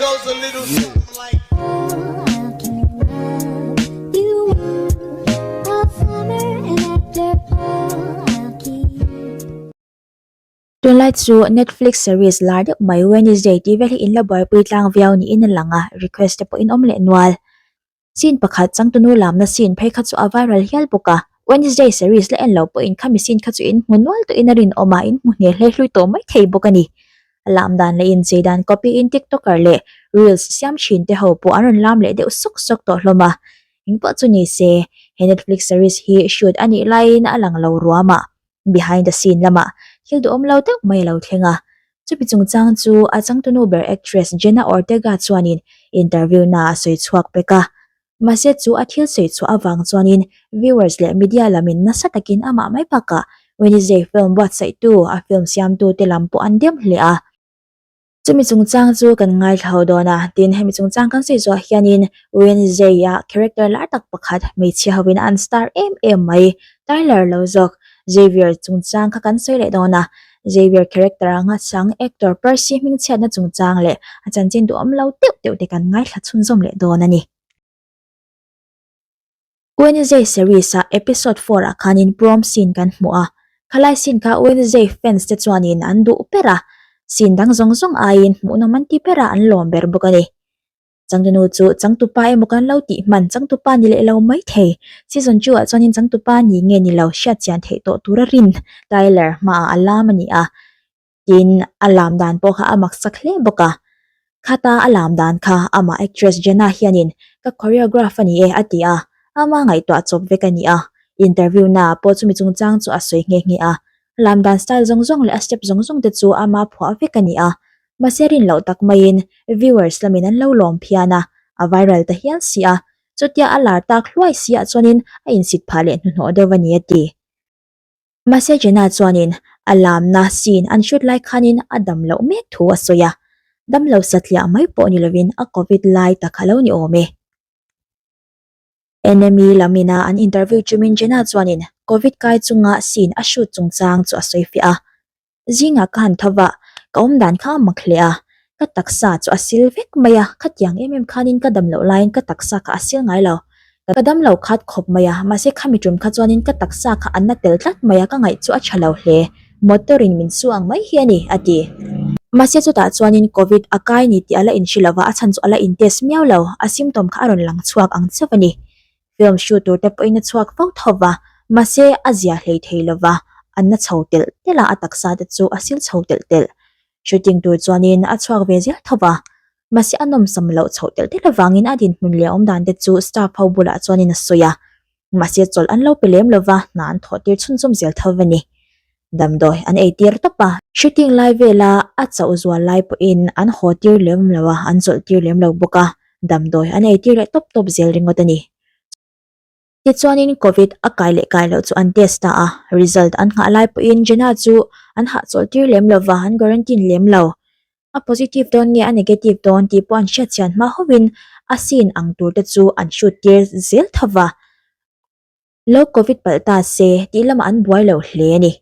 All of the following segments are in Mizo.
goes a little something like. Tunlai chu Netflix series lar deuh mai Wednesday tih vel hi in la buaipui tlang viau niin a lang a, request te pawh in awm leh nual. Scene pakhat changtunu lamna scene phei kha chu a viral hial bawk a, Wednesday series la en lo pawhin khami scene kha chu in hmu nual tawhin a rinawm a, in hmu hne hlei hlui tawh mai thei bawk a ni. A lam dan leh inchei dan copy in tiktoker leh reels siam thin te ho pawh an rawn lam leh deuh sawk sawk tawh hlawm a, engpawh chu ni se he Netflix series hi shoot a nih laiin a lang lo ruam a, behind the scene lamah thil duhawm lo deuh mai a lo thleng a. Chumi chungchang chu a changtunu ber actress Jenna Ortega chuanin interview na a sawi chhuak pek a. Mahse chu a thil sawi chhuah avang chuanin viewers leh media lamin nasa takin amah mai bakah Wednesday film buatsaihtu a film siamtu te lam pawh an dem hle a. Chumi chungchang chu kan ngaithla ho dawn a, tin hemi chungchang kan sawi zawh hianin Wednesday-a character lar tak pakhat hmeichhia hovin an star em em mai, Tyler lo zawk, Xavier chungchang kha kan sawi leh dawn a, Xavier character anga chang actor Percy hmingchhiatna chungchang leh a chanchin duhawm lo deuh deuh te kan ngaithla chhunzawm leh dawn a ni. Wednesday series-a episode 4 ah khanin prom scene kan hmu a, khalai scene kha Wednesday fans te chuanin an duh ber a, scene dang zawng zawng aiin hmuhnawm an ti ber a, an lawm ber bawk a ni. Changtunu chu changtupa emaw kan lo tih hman changtupa ni leh lo mai thei. Season 2 ah chuanin changtupa ni nge ni lo hriat chian theih tawh tura rin Tyler hmaah a lam a ni a. Tin, a lam dan pawh kha a mak sak hle bawk a. Khata a lam dan kha amah actress Jenna hianin ka choreograph a ni e a ti a, ama ngaihtuah chawp vek a ni a. Interview naah pawh chumi chungchang chu a sawi nghe nghe a. A lam dan style zawng zawng leh a step zawng zawng te chu ama phuah vek a ni a. Mahse rin loh tak maiin viewers lamin an lo lawm phian a, a viral ta hial si a. Chutia a lar tak hluai si ah chuanin a insit phah leh hnuhnawh deuh a ni a ti. Mahse Jenna chuanin a lamna scene an shoot lai khanin a dam loh mek thu a sawi a, dam lo satliah mai pawh ni lovin a covid lai tak a lo ni awm e. NME lamina an interview chumin Jenna chuanin covid kai chunga scene a shoot chungchang chu a sawi fiah a. Zingah ka han tho va, ka awm dan kha a mak hle a, ka taksa chu a sil vek mai a, khatiang em em khanin ka dam loh laiin ka taksa kha a sil ngai lo. Ka dam lo khat khawp mai a, mahse khami tum kha chuanin ka taksa kha a na tel tlat mai a, ka ngaih chu a tha lo hle. Motor in min su ang mai hi a ni, a ti. Mahse chutah chuanin Covid a kai ni tih a la inhre lo va, a chhan chu a la in test miau lo, a symptom kha a rawn lang chhuak ang chauh a ni. Film shoot tur te pawhin a chhuak fo tho va, mahse a zia hlei thei lo va, a na chho telh telh a, a taksa te chu a sil chho telh telh. Shooting tur chuanin a chhuak ve zel tho va, mahse a nawmsam loh chhoh telh telh avangin a dinhmun leh awm dan te chu staff ho bulah chuanin a sawi a, mahse chawlh an lo pe lem lo va, hna an thawh tir chhunzawm zel tho va ni. Damdawi an ei tir tawp a. Shooting lai vela a chauh zual lai pawhin an haw tir lem lo a, an chawlh tir lem lo bawk a, damdawi an ei tir leh tawp tawp zel ringawt a ni. Tichuanin Covid a kai leh kai loh chu an test ta a, result an nghah lai pawhin Jenna chu an hahchawlh tir lem lo va, an quarantine lem lo. A positive dawn nge a negative dawn tih pawh an hriatchian hma hauhin a scene ang tur te chu an shoot tir zel tho va. Lo Covid palh ta se tih lamah an buai lo hle a ni.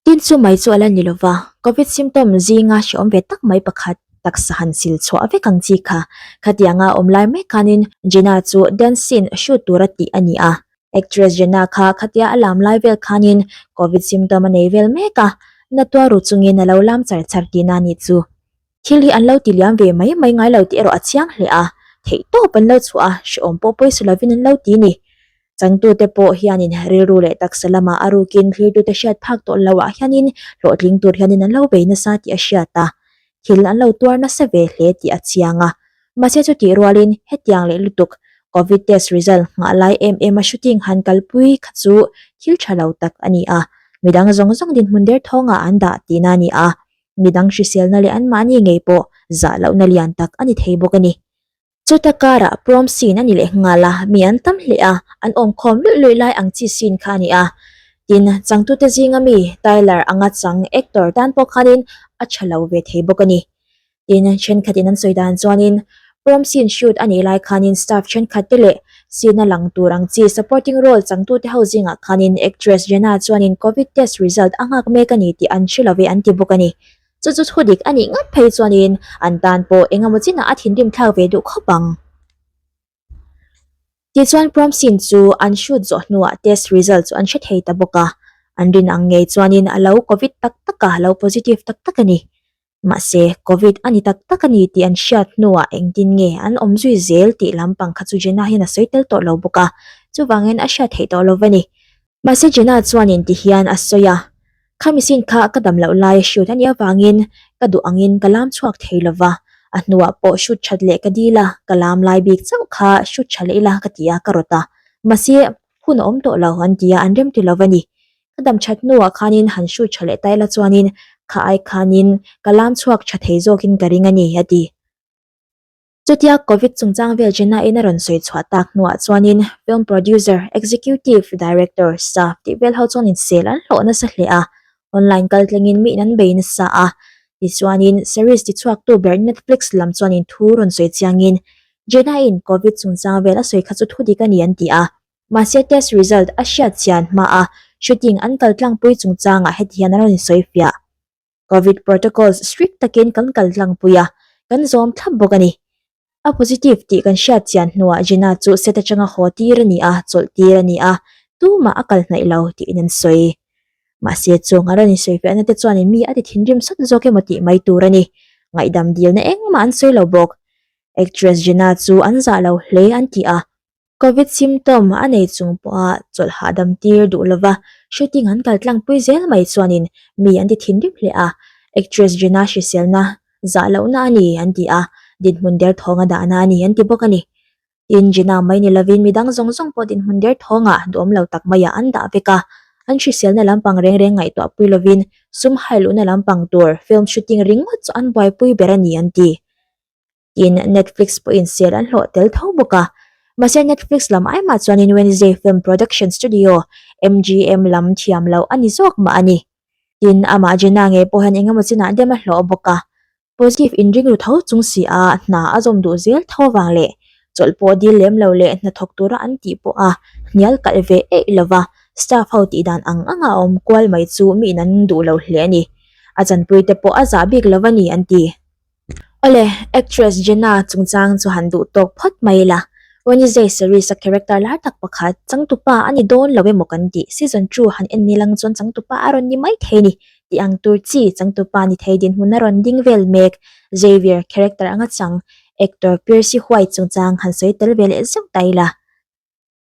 Tin chu mai chu a la ni lova, Covid symptom zinga hrehawm ve tak mai pakhat taksa han sil chhuah vek ang chi kha. Khatianga awm lai mek khanin Jenna chu dance scene shoot tura tih a ni a. Actress Jenna kha khatia a lam lai vel khanin Covid symptom a nei vel mek a, na tuar ru chungin a lo lam char char tihna a nih chu. Thil hi an lo ti liam ve mai mai ngai lo tih erawh a chiang hle a, theih tawp an lo chhuah a, hrehawm pawh pawisa lovin an lo ti ni. Changtute pawh hianin rilru leh taksa lamah a rukin thlirtute hriat phak tawh loah hianin hlawhtling tur hianin an lo bei nasa tih a hriat a, thil an lo tuar nasa ve hle tih a chiang a. Mahse chutih rualin hetiang leh lutuk Covid test result nghah lai em em a shooting han kalpui kha chu thil tha lo tak a ni a, midang zawng zawng dinhmun derthawngah an dah tihna a ni a. Midang hriselna leh anmahni ngei pawh zah lohna lian tak a ni thei bawk a ni. Chuta karah prom scene a ni leh nghal a, mi an tam hle a, an awmkhawm luih luih lai ang chi scene kha a ni a. Tin, changtute zinga mi Tyler anga chang actor tan pawh khanin a tha lo ve thei bawk a ni. Tin, thenkhatin an sawi dan chuanin prom scene shoot a nih lai khanin staff thenkhat te leh scene a lang tur ang chi supporting role changtute ho zingah khanin actress Jenna chuanin covid test result a nghak mek a ni tih an hre lo ve an ti bawk a ni. Chu chu thu dik a nih ngat phei chuanin an tan pawh eng emaw chinah a thinrim thlak ve duh khawp ang. Tichuan prom scene chu an shoot zawh hnuah test result chu an hre thei ta bawk a, an rin ang ngei chuanin a lo covid tak tak a, a lo positive tak tak a ni. Mahse covid a ni tak tak a ni tih an hriat hnuah engtin nge an awm zui zel tih lampang kha chu Jenna hian a sawi tel tawh lo bawk a, chuvangin a hriat theih tawh lo va ni. Mahse Jenna chuanin ti hian a sawi a, Khami scene kha ka dam loh laia shoot a nih avangin ka duh angin ka lam chhuak thei lo va, a hnuah pawh shoot that leh ka dil a, ka lam lai bik chauh kha shoot tha leh ila ka ti a, ka rawt a. Mahse hun a awm tawh lo an ti a, an rem ti lo va ni. Ka dam that hnuah khanin han shoot tha leh ta ila chuanin kha ai khanin ka lam chhuak tha thei zawkin ka ring a ni, a ti. Chutia Covid chungchang vel Jenna-in a rawn sawi chhuah tak hnuah chuanin film producer, executive director, staff tih vel ho chuan insel an hlawh nasa hle a, online kal tlengin miin an bei nasa a. Tichuanin series tichhuaktu ber Netflix lam chuanin thu rawn sawi chiangin Jenna-in Covid chungchang vel a sawi kha chu thu dik a ni an ti a. Mahse test result a hriat chian hmaa shooting an kal tlangpui chungchangah heti hian a rawn insawi fiah. Covid protocols strict takin kan kal tlangpui a, kan zawm thlap bawk a ni. A positive tih kan hriat chian hnuah Jenna chu set atanga haw tir a ni a, chawlh tir a ni a, tumah a kal hnaih lo tiin an sawi. Mahse chung a rawn insawifiahna te chuan mi a ti thinrim sawt zawk emaw tih mai tur a ni. Ngaihdam dilna engmah an sawi lo bawk. Actress Jenna chu an zah lo hle an ti a, Covid symptom a nei chung pawha chawlh hahdam tir duh lova shooting an kal tlangpui zel mai chuanin mi an ti thinrim hle a, actress Jenna hriselna zah lohna a ni an ti a, dinhmun derthawnga dahna a ni an ti bawk a ni. Tin, Jenna mai ni lovin midang zawng zawng pawh dinhmun derthawnga duhawm lo tak maiah an dah vek a, an hriselna lampang reng reng ngaihtuah pui lovin sum hai luhna lampang tur film shooting ringawt chu an buaipui ber a ni an ti. Tin, Netflix pawhin sel an hlawh tel tho bawk a. Mahse Netflix lam ai mah chuanin Wednesday Film Production Studio, MGM, lam thiam loh a ni zawk mah a ni. Tin, amah Jenna ngei pawh hian engemaw chinah dem a hlawh bawk a. Positive inring ru tho chung si a, hna a zawm duh zel tho avang leh chawlh pawh dil lem lo leh hnathawk tura an tih pawh a hnial kalh ve eih lova, staff ho tih dan ang anga a awm kual mai chu miin an duh lo hle a ni. A chanpuite pawh a zah bik lo a ni an ti. Awle, actress Jenna chungchang chu han duh tawk phawt mai ila. Wednesday series a character lar tak pakhat, changtupa a ni dawn lo emaw kan tih, season 2 han en ni lang chuan changtupa a rawn ni mai thei ni tih ang tur chi changtupa ni thei dinhmun a rawn ding vel mek. Xavier character anga chang actor Piercy White chungchang han sawi tel ve leh zeuh ta ila.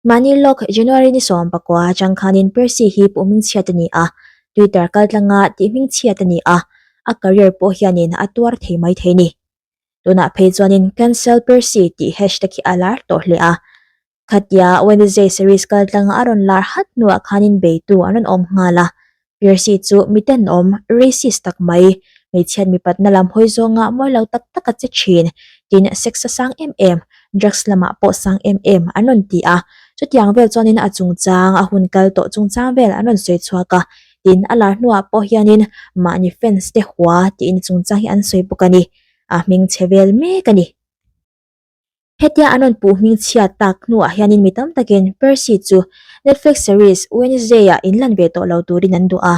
Mahni lawk January ni 14 atang khanin Percy hi puh hmingchhiat a ni a, Twitter kaltlanga tih hmingchhiat a ni a, a career pawh hianin a tuar thei mai thei ni. Tunah phei chuanin Cancel Percy tih hashtag hi a lar tawh hle a. Khatia Wednesday series kaltlanga a rawn lar hat hnuah khanin beitu an rawn awm nghal a, Percy chu mi tenawm, racist tak mai, hmeichhiat mipatna lam hawi zawnga mawi lo tak tak a che thin, tin sex a sang em em, drugs lamah pawh sang em em an rawn ti a, chutiang vel chuanin a chungchang, a hun kal tawh chungchang vel an rawn sawi chhuak a, tin a lar hnuah pawh hianin mahni fans te hua tiin chungchang hi an sawi bawk a ni, a hming chhe vel mek a ni. Hetia an rawn puh hming chhiat tak hnuah hianin mi tam takin Percy chu Netflix series Wednesday-ah inlan ve tawh lo turin an duh a,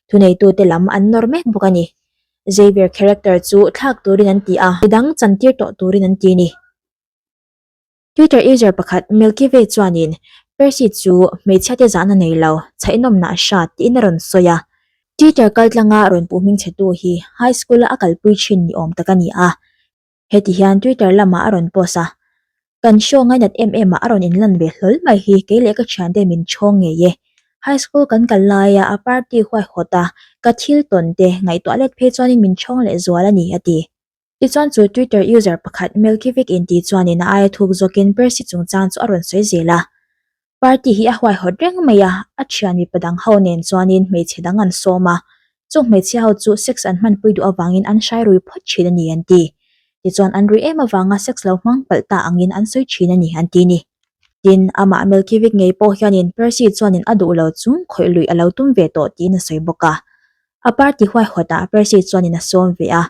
thuneitute lam an nawr mek bawk a ni. Xavier character chu thlak turin an ti a, midang chantir tawh turin an ti a ni. Twitter user pakhat Milkyway chuanin Percy chu hmeichhiate zahna nei lo, chhaihnawmna a hrat tiin a rawn sawi a. Twitter kaltlanga rawn puh hming chhetu hi high school-a a kalpui thin ni awm tak a ni a, Heti hian Twitter lamah a rawn post a, Kan show ngainat em em ah a rawn inlan ve hlawl mai hi kei leh ka thiante min chhawng ngei e. High school kan kal laia a party huaihawt a, ka thil tawn te ngaihtuah let phei chuanin min chhawng leh zual a ni, a ti. Tichuan chu Twitter user pakhat Milkyvic inti chuanin a aia thuk zawkin Percy chungchang chu a rawn sawi zel a. Party hi a huaihawt reng mai a, a thian mipa dang ho nen chuanin hmeichhe dang an sawm a, chung hmeichhia ho chu sex an hmanpui duh avangin an hrai rui phawt thin a ni an ti. Tichuan an rui em avanga sex lo hmang palh ta angin an sawi thin a ni an ti ni. Tin, amah Milkivik ngei pawh hianin Percy chuanin a duh lo chung khawih luih a lo tum ve tawh tiin a sawi bawk a. A party huaihawtah Percy chuanin a sawm ve a,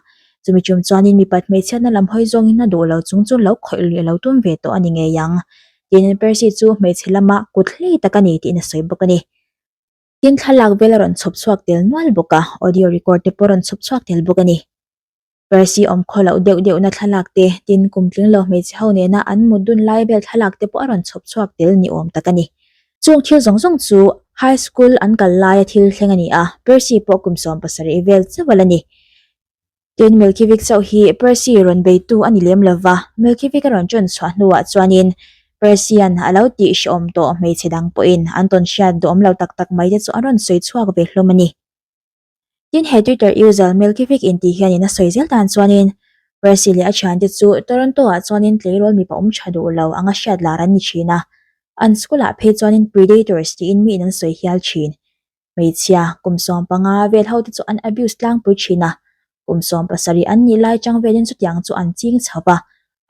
chumi tum chuanin mipat hmeichhiatna lam hawi zawngin a duh lo chung chu lo khawih lui a lo tum ve tawh a ni ngei ang. Tin, Percy chu hmeichhe lama kut hlei tak a ni tiin a sawi bawk a ni. Tin thlalak vel a rawn chhawp chhuak tel nual bawk a, audio record te pawh a rawn chhawp chhuak tel bawk a ni. Percy awm khaw loh deuh deuhna thlalak te, tin kum tling lo hmeichhe ho nena an mut dun lai vel thlalak te pawh a rawn chhawp chhuak tel ni awm tak a ni. Chung thil zawng zawng chu high school an kal laia thil thleng a ni a, Percy pawh kum 70 vel chauh a la ni. Tin, Milkiewicz chauh hi Percy rawn beitu a ni lem lo va, Milkiewicz a rawn ṭawn chhuah hnuah chuanin Percy-a'n a lo tih hrehawm tawh hmeichhe dang pawhin an tawn hriat duhawm lo tak tak mai te chu an rawn sawi chhuak ve hlawm a ni. Tin, he Twitter user Milkiewicz intih hianin a sawi zel dan chuanin Percy leh a thiante chu Toronto-ah chuanin tleirawl mipa awm tha duh lo anga hriat lar an ni thin a, an school-ah phei chuanin Predators tiin miin an sawi hial thin. Hmeichhia kum 15 vel ho te chu an abuse tlangpui thin a, kum 17 an nih lai chang velin chutiang chu an ching chho va,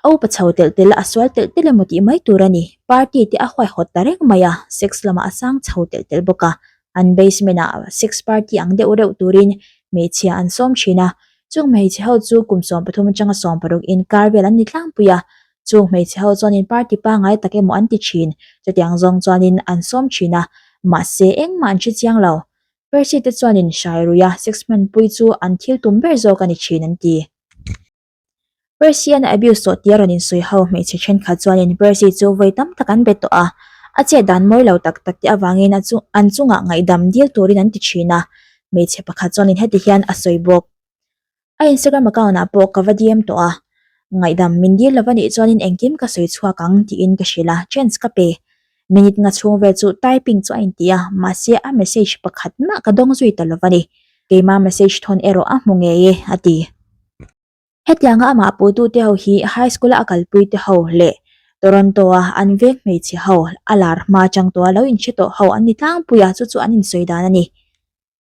a upa chho telh telh a, a sual telh telh emaw tih mai tur a ni. Party te a huaihawt ta reng mai a, sex lamah a sang chho telh telh bawk a, an basement ah sex party ang deuh reuh turin hmeichhia an sawm thin a, chung hmeichhe ho chu kum 13 atanga 16 inkar vel an ni tlangpui a, Chung hmeichhe ho chuanin party pangngai tak emaw an ti thin, chutiang zawng chuanin an sawm thin a, mahse engmah an hre chiang lo. Percy te chuanin hrai ruia sex hmanpui chu an thil tum ber zawk a ni thin an ti. Percy an abuse tawh tia rawn insawi ho hmeichhe thenkhat chuanin Percy chu vawi tam tak an be tawh a, a chet dan mawi lo tak tak te avangin a chu an chungah ngaihdam dil turin an ti thin a, hmeichhe pakhat chuanin heti hian a sawi bawk. A Instagram account ah pawh ka va DM tawh a, ngaihdam min dil lova nih chuanin engkim ka sawi chhuak ang tiin ka hrilh a, chance ka pe. Minute nga chhung vel chu typing chu a inti a, mahse a message pakhat mah ka dawng zui ta lova ni. Keima message thawn erawh a hmu ngei e, a ti. Hetianga amah puhtute ho hi high school a a kalpui te ho leh Toronto a an veng hmeichhe ho a lar hma chang tawha lo inhre tawh ho an ni tlangpui a, chu chu an insawi dan a ni.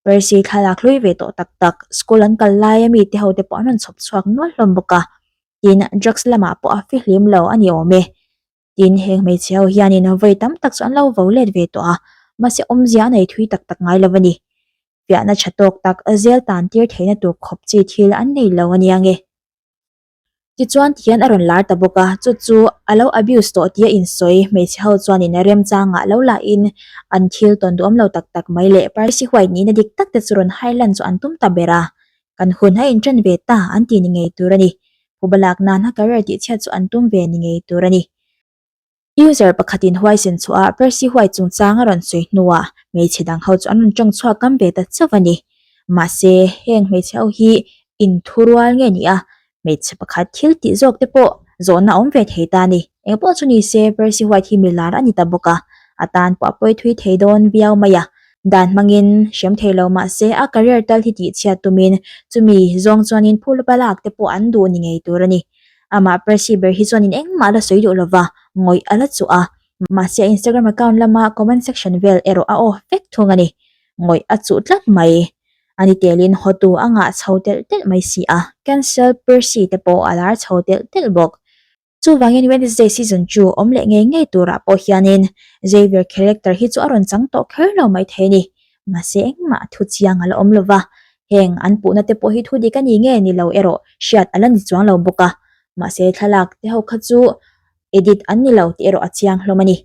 Percy thlalak hlui ve tawh tak tak, school an kal laia mi te ho te pawh an rawn chhawp chhuak nual hlawm bawk a, tin drugs lamah pawh a fihlim lo a ni awm e. Tin heng hmeichhe ho hianin vawi tam tak chu an lo vo let ve tawh a, mahse awmzia a nei thui tak tak ngai lo a ni. Fiahna tha tawk tak zel tan tir theihna tur khawp chi thil an nei lo a nia nge. Tichuan tihian a rawn lar ta bawk a, chu chu a lo abuse tawh tia insawi hmeichhe ho chuanin remchangah lo lahin an thil tawn duhawm lo tak tak mai leh Percy White nihna dik tak te chu rawn hai lan chu an tum ta ber a, kan hun a inṭan ve ta an ti ni ngei tur a ni. Phuba lak nana career tihchhiat chu an tum ve ni ngei tur a ni. User pakhatin huaisen chhuah a Percy White chungchang a rawn sawi hnuah hmeichhe dang ho chu an rawn tawng chhuak ngam ve ta chauh a ni. Mahse, heng hmeichhe ho hi inthurual nge ni a, hmeichhe pakhat thil tih zawk te pawh zawhna a awm ve thei ta a ni. Engpawh chu ni se, Percy White hi milar a ni ta bawk a, a tan pawh a pawi thui thei dawn viau mai a. Dan hmangin hrem thei lo mahse a career tal hi tihchhiat tumin chumi zawng chuanin phul palak te pawh an duh ni ngei tur a ni. Amah Percy ber hi chuanin engmah la sawi duh lova, ngawih a la chuh a. Mahse a Instagram account lama comment section vel erawh a off vek thung a ni. Ngawih a chuh tlat mai. A ni telin hawtu a ngah chho telh telh mai si a, cancel Percy te pawh a lar chho telh telh bawk. Chuvangin Wednesday season chu awm leh ngei ngei turah pawh hianin Xavier character hi chu a rawn chang tawh kher lo maithei a ni. Mahse engmah thu chiang a la awm lova, heng an puhna te pawh hi thu dik a ni nge ni lo erawh hriat a la ni chuang lo bawk a, mahse thlalak te ho kha chu edit an ni lo tih erawh a chiang hlawm a ni.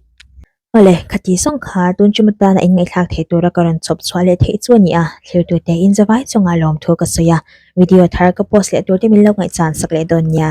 Awle, khati zawng kha tun ṭum atana inngaihthlak theih tura ka rawn chhawp chhuah leh theih chu a ni a, thlirtute inzavai chunga lawmthu ka sawi a, video thar ka post leh turte min lo ngaihchan sak leh dawn nia.